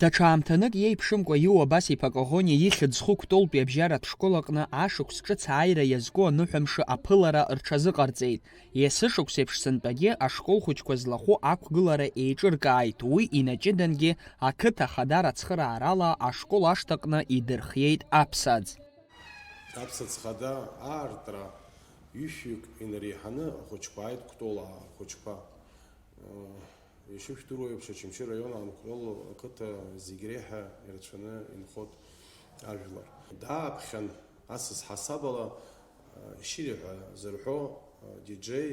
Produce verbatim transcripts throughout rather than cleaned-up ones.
Даҽа аамҭанык иеиԥшымкәа Иуа Абас-иԥа Коӷониа ихьӡ зху Кәтолтәи абжьаратә школ аҟны ашықәс ҿыц ааира иазку аныҳәа мшы аԥылара рҽазыҟарҵеит. Есышықәсеиԥш сынтәагьы ашкол хәыҷқәа злахәу ақәгылара еиҿыркааит, уи инаҷыдангьы ақыҭа ахадара ацхыраарала ашкол ашҭаҟны идырхиеит аԥсаӡ. Аԥсаӡ хада аартра ҩышәҩык инареиҳаны ахәыҷқәа ааит, Кәтолаа ахәыҷқәа. Ишышәдыруа еиԥш, Очамчы раион Аанкәтол ақыҭа зегь реиҳа ирацәаны инхоит ажәлар. Дааԥхьан асас ҳасабала, Шьыри ҳәа зырҳәо диџеи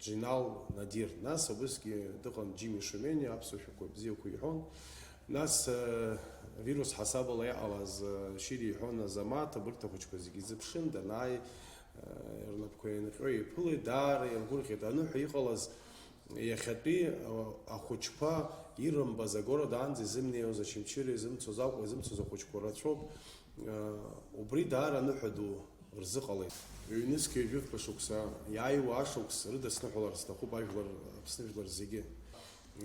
Џьинал Надир. Нас абысгьы дыҟан Џьими Шумени, аԥсуа шәҟәқәа бзиақәа иҳәон. Нас, вирус ҳасабала иҟалаз, Шьыри иҳәон Азамаҭ, абырҭ ахәыҷқәа зегьы изыԥшын, данааи, рнапқәа еинҟьо иԥылеит, даара иаргәырӷьеит. Аныҳәа иҟалаз Иахьатәи, а, ахәыҷқәа ирымбаз агородаанӡа изымнеиуаз, Очамчыра изымцоз, Аҟәа изымцоз ахәыҷқәа рацәоуп. А, убри даара аныҳәа ду рзыҟалеит. Ҩнызқьи жәафба шықәса иааиуа ашықәс рыдысныҳәалар сҭахуп ажәлар, Аԥсны жәлар зегьы.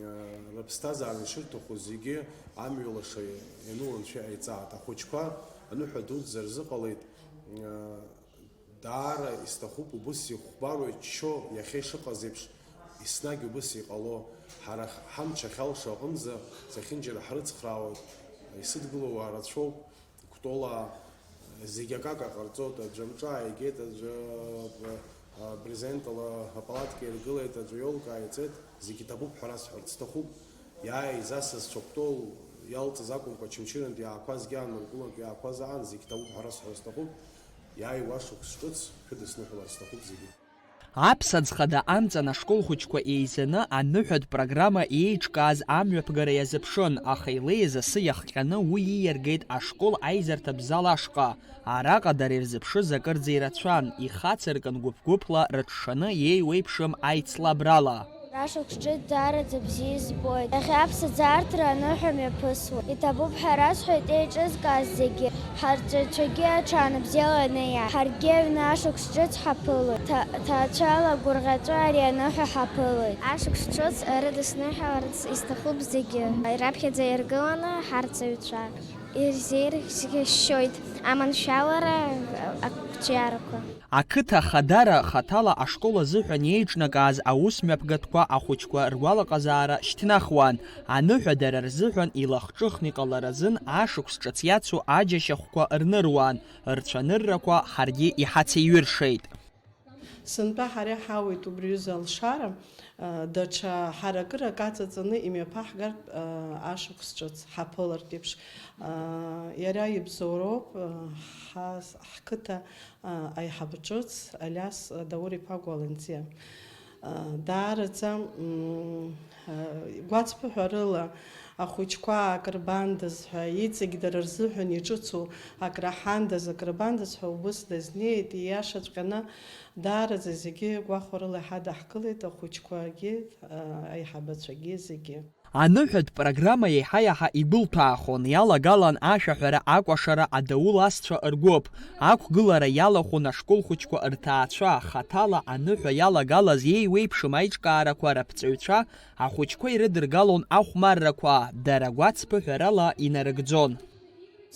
А, рыԥсҭазаара ишырҭаху зегьы амҩа лаша иану Анцәа иҟаиҵааит. Ахәыҷқәа аныҳәа дуӡӡа рзыҟалеит. А, Даара исҭахуп, убыс ихәмаруа иччо, иахьа ишыҟаз еиԥш, еснагь убыс иҟало. Ҳара ҳамч ахьалшо аҟынӡа зехьынџьара ҳрыцхраауеит, исыдгыло уаа рацәоуп, Кәтолаа, зегь акака ҟарҵоит, аӡәы амҿы ааигеит, аӡәы, а, брезентала апалатка иргылеит, аӡәы иолка ааиҵеит, зегь иҭабуп ҳәа расҳәарц сҭахуп. Иааиз асасцәа Кәтол иалҵыз акәымкәа, Очамчырантә иаақәазгьы, Ааныркулантә иаақәаз аан, зегь ҭабуп ҳәа расҳәара сҭахуп, иааиуа ашықәс ҿыц шәыдысныҳәалар сҭахуп зегьы. Аԥсаӡ хада амҵан ашкол хәыҷқәа еизаны аныҳәатә программа еиҿкааз амҩаԥгара иазыԥшын, аха илеиз асы иахҟьаны уи ииаргеит ашкол аизарҭатә зал ашҟа. Араҟа дара ирзыԥшыз акырӡа ирацәан, ихацыркын гәыԥ-гәыԥла рыҽшаны иеиуеиԥшым аицлабрала. Ашықәс ҿыц даараӡа бзиа избоит. Иахьа аԥсаӡ аартра аныҳәа мҩаԥысуеит. Иҭабуп ҳәа расҳәоит еиҿызкааз зегьы. Ҳарҵаҩцәагьы аҽаанбзиала ианиааи. Ҳаргьы аҩны ашықәс ҿыц ҳаԥылоит. Ҭа-, ҭаацәала гәырӷьаҵәа ари аныҳәа ҳаԥылоит. Ашықәс ҿыц рыдысныҳәаларц исҭахуп зегьы. Раԥхьаӡа иргыланы ҳарҵаҩцәа ирзеиршьшьоит аманшәалара ақәҿиарақәа. Ақыҭа ахадара хаҭала ашкол азыҳәан иеиҿнакааз аус мҩаԥгатәқәа ахәыҷқәа руалаҟазаара шьҭнахуан, аныҳәа дара рзыҳәан илахҿыхны иҟаларазын ашықәс ҿыц иацу аџьашьахәқәа рныруан, рцәаныррақәа ҳаргьы иҳацеиҩыршеит. Сынтәа ҳара иҳауеит убри аҩыза алшара, даҽа ҳаракырак аҵаҵаны имҩаԥаҳгартә ашықәс ҿыц ҳаԥылартә еиԥш. Иара ибзоуроуп, ҳа-, ҳқыҭа аиҳабы ҿыц Алиас Даур-иԥа Гәаланӡиа. Даараӡа, м, гәацԥыҳәарыла ахәыҷқәа акрыбандаз ҳәа, иҵегь дара рзыҳәан иҿыцу акраҳандаз, акрыбандаз ҳәа убыс дазнеит, ииашаҵәҟьаны, даараӡа зегьы гәахәарыла иҳадаҳкылеит, ахәыҷқәагьы, аиҳабацәагьы зегьы. Аныҳәатә программа еиҳа-иаҳа игәылҭәаахон, иалагалан ашәаҳәара, акәашара, адаул асцәа ргәыԥ. Ақәгылара иалахәын ашкол хәыҷқәа рҭаацәа, хаҭала аныҳәа иалагалаз еиуеиԥшым аиҿкаарақәа раԥҵаҩцәа, ахәыҷқәа ирыдыргалон ахәмаррақәа, дара гәацԥыҳәарала инарыгӡон.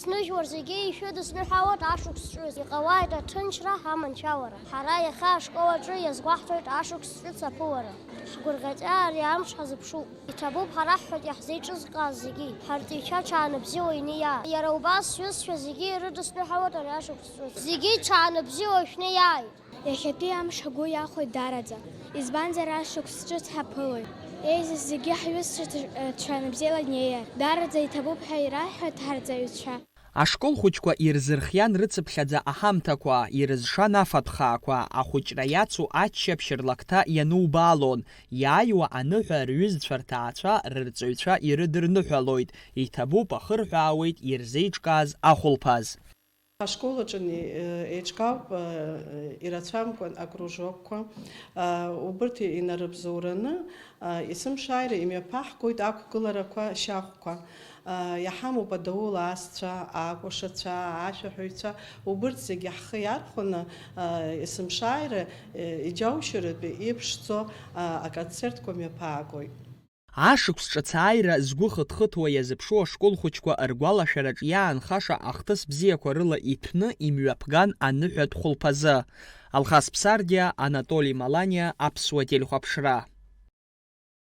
Сныжәлар зегьы ишәыдысныҳәалоит ашықәс ҿыц. Иҟалааит аҭынчра, аманшәалара. Ҳара иахьа ашкол аҿы иазгәаҳҭоит ашықәс ҿыц аԥылара. Ҳгәырӷьаҵәа ари амш ҳазыԥшуп. Иҭабуп ҳара ҳҳәоит иаҳзеиҿызкааз зегьы. Ҳарҵаҩцәа ҽаанбзиала инеиааит. Иара убас сҩызцәа зегьы ирыдысныҳәалоит ари ашықәс ҿыц. Зегьы ҽаанбзиала шәнеиааит! Иахьатәи амш агәы иахәоит даараӡа, избанзар, ашықәс ҿыц ҳаԥылоит. Еизаз зегьы ҳҩызцәа ҽ-, ҽаанбзиала инеиааит. Даараӡа иҭабуп ҳәа ираҳҳәоит ҳарҵаҩцәа. Ашкол хәыҷқәа ирзырхиан рыцыԥхьаӡа аҳамҭақәа, ирызшан афатә хаақәа, ахәыҷра иацу аччаԥшь рлакҭа ианубаалон, иааиуа аныҳәа рҩызцәа рҭаацәа рырҵаҩцәа ирыдырныҳәалоит, иҭабуп, ахырҳәаауеит ирзеиҿкааз ахәылԥаз. Ашкол аҿы ни-, еиҿкаауп, ирацәамкәан акружокқәа, убырҭ инарыбзоураны, есымшааира имҩаԥаҳгоит ақәгыларақәа шьахәқәа. Иаҳамоуп адаул асцәа, акәашацәа, ашәаҳәаҩцәа, убырҭ зегьы ҳхы иархәаны, есымшааира, иџьаушьаратәы иԥшӡоу, аконцертқәа мҩаԥаагоит. Ашықәс ҿыц ааира згәы хыҭхыҭуа иазыԥшу ашкол хәыҷқәа ргәалашәараҿ иаанхаша ахҭыс бзиақәа рыла иҭәны имҩаԥган аныҳәатә хәылԥазы. Алхас Ԥсардиа, Анатоли Маланиа, Аԥсуа телехәаԥшра.